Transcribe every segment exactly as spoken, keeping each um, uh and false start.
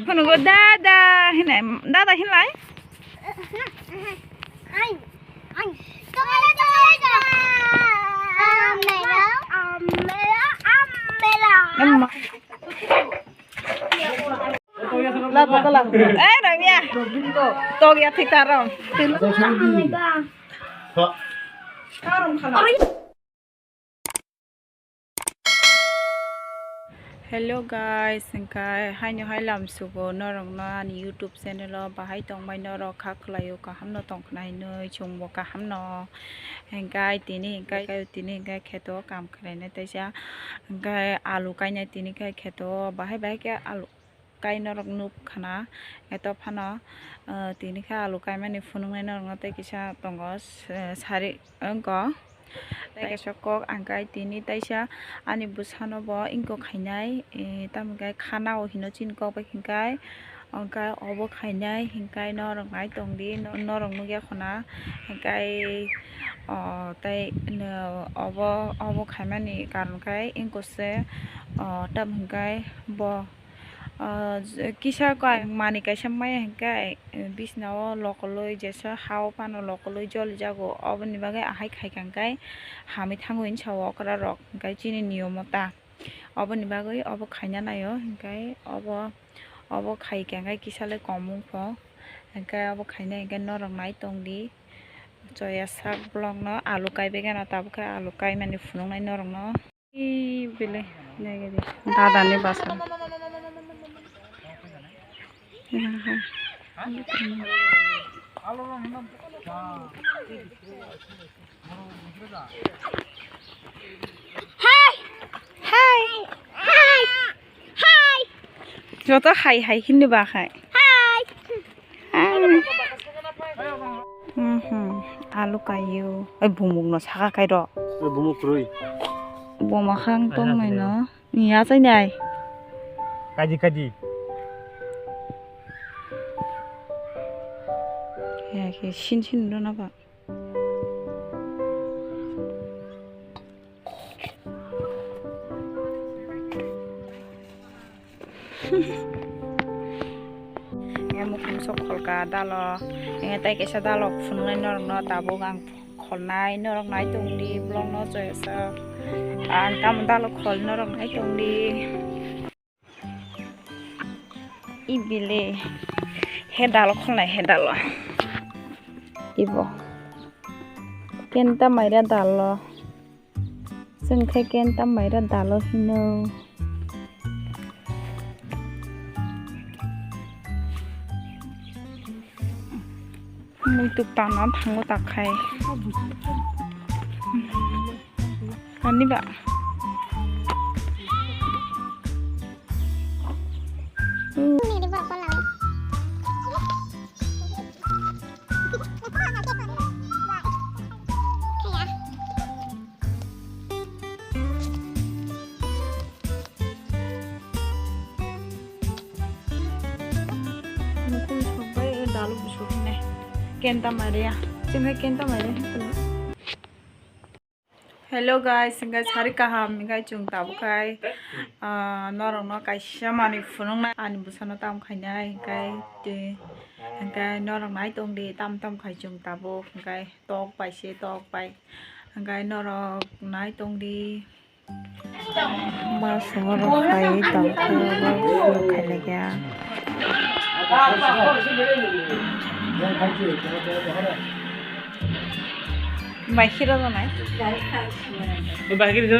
Phunukgo dada hinai, dada hinlai. Em. La, bokala. Eh, Ramya. Tok ya thik tarom. Hello guys, hingkai haino hai lamsugo norokno ani YouTube channel o bahai tongbai norok kha khlaio, kaham no tongkhna hinwi chwngbo kaham no. Hingkai tini hingkai tini hingkai kheto kam khlainai taisa hingkai alu kainai tini khai kheto bahai bahai khe alu kai norok nuk khana. Eto phano, ah, tini khe alu kaimani phunuknai norokno tei kisa tongo, s-, sari wngkha. Tei kaisa kok ang kai tini taisa ani bwsano bo wngkha khainai, eh, tamo khe khana o hino chini kok bai hwnkhe, hwnkhe obo khainai hwnkhe norok nai tongdi, no-, norok nukya khuna hwnkhe, oh, tei, no, obo, obo khaimani karon khe wngkha se, oh, tamo hwnkhe bo. Ah, kisa kok manwi kaisa maya hwnkhe, eh, bisnao lokolwi jesa hao phano lokolwi jolijago, oboni bagwi ahai khaikha hwnkhe hamwi thango hinwi sao okrarok, hwnkhe chini niyomo ta. Oboni bagwi obo khaina naio, hwnkhe obo, obo khaikha hwnkhe kisa le kom wngkho, hwnkhe obo khainai hwnkhe norok nai tongdi. Choya sak vlogno alu kaibai gana tabukhe alu kaimani phunuknai norokno. Ee, bele, nai gadi. Dada ni basa. Hai! Hai! Hai! Hai! Joto hai hai hinwi ba khai. Hai! Hai! Mhm, alu kaio. Oi, bumuk no saka kai ro. Oi, bumuk rui. Boma khang tong nai no. Ni ya chai nai. Kaji, kaji. Ya ke sin sin ro na ba. Nge mukhum sok kholka dalo, nge tai kaisa dalo phunuknai norokno tabuk ang kholnai, norok nai tongdi vlogno choyasa ang tamo dalo khol norok nai tongdi. Ibele he dalo kholnai he dalo. Ibo kenta maira dalo. Chwng khe kenta maira dalo hino. Muituk tana thango tak khai. Ani ba. Nukung sokbai, eh, dalu busuk hinai. Kenta maria. Chwng hai kenta maria hai pala. Hello guys, hingkai sari kaham, hingkai chwng tabuk khai, ah, norokno kaisa manwi phunuknai ani bwsano tam khainai, hingkai tei, hingkai norok nai tongdi tam tam khai chwng tabuk, hingkai tok bai se tok bai, hingkai norok nai tongdi. Mas oro khai tongkhe obo phunuk khainai khe. Bai khiro tongnai. Bai khiro.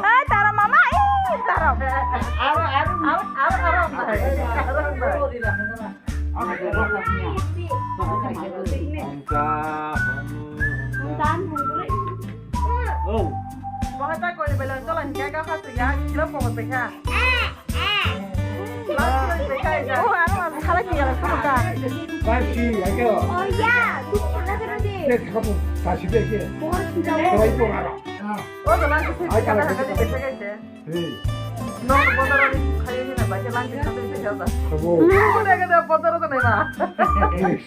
Ai, taro mama, ih, taro. Aro, aro, aro, aro, aro. Ang ka, ang ka. Oh. Baka ta kori bela tola hingke ka kha tu ya, kilo pokot pe kha. Last kilo pe kha ya. Oh, ano ang khala ki ya kha ka. Basi, ya ke. Oh ya, tu khala kena de. Dek kamu, basi dek ke. Basi da. Kawai pong aro. Oh, the last kilo pe kha ka de pe kha. Hey. No, botoro ni khayo ni na ba ke lang ke khato ni khayo da. Abo. Ni ko de ke de botoro ko ni na. Yes.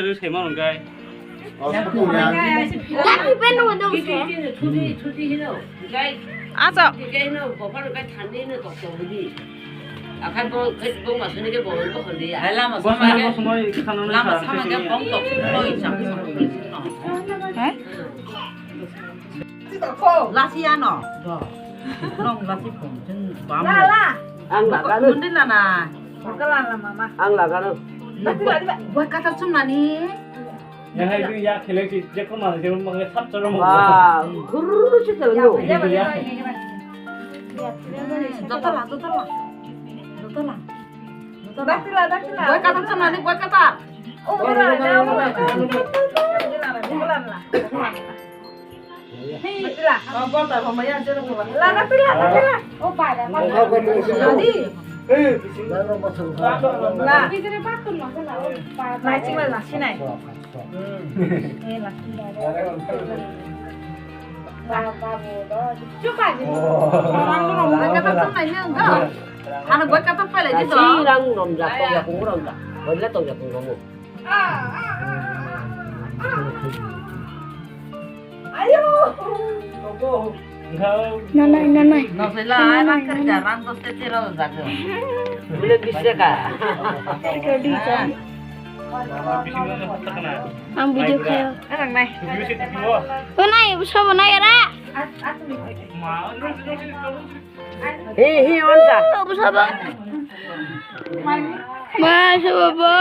sari sai ma rong kai. Tapi pen no do se. Acha. Akan bo, bo masuni ke bo, bo khandi ya. Hai lama sama ke, lama sama ke bong tok sing koi chang. Hai? Lasi ano. Nong lasi pom chen bam. La, la. Ang lagano. Mundi lana. Ang lagano. Buat kata cuma ni. Ya hai tu ya kheleng si je ko ma je ma nge thap choro mo. Wah, guru si chalo. Dotala, dotala. Dotala. Dotala. Buat kata cuma ni buat kata. Oh, dotala. Ano buat kata pala di to. Rang nom ja tong ja kung rang ja. Wala tong ja kung rang mo. Ayo. Nanai, nanai. Nosela ai rang kerja rang to se tiro jago. Bule bisre ka. Ang video khayo. Rang nai. O nai, sabo nai ra. Hi hi on ja. Sabo sabo. Ma sabo bo.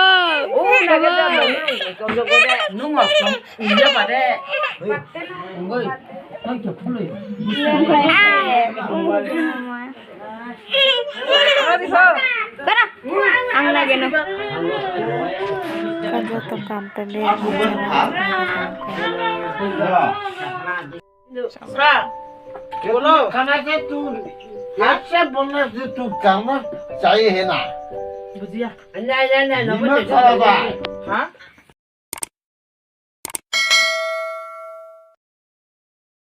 O na ga ja. Nung os. Iya pare. Oi. Ang lagi no. Kan joto kam pende. बोलो। खाना से तू, हाथ से बोलना से तू करना चाहिए है ना? बुझिया। नहीं, नहीं, नहीं, नहीं, दिमाग खराब है। हाँ?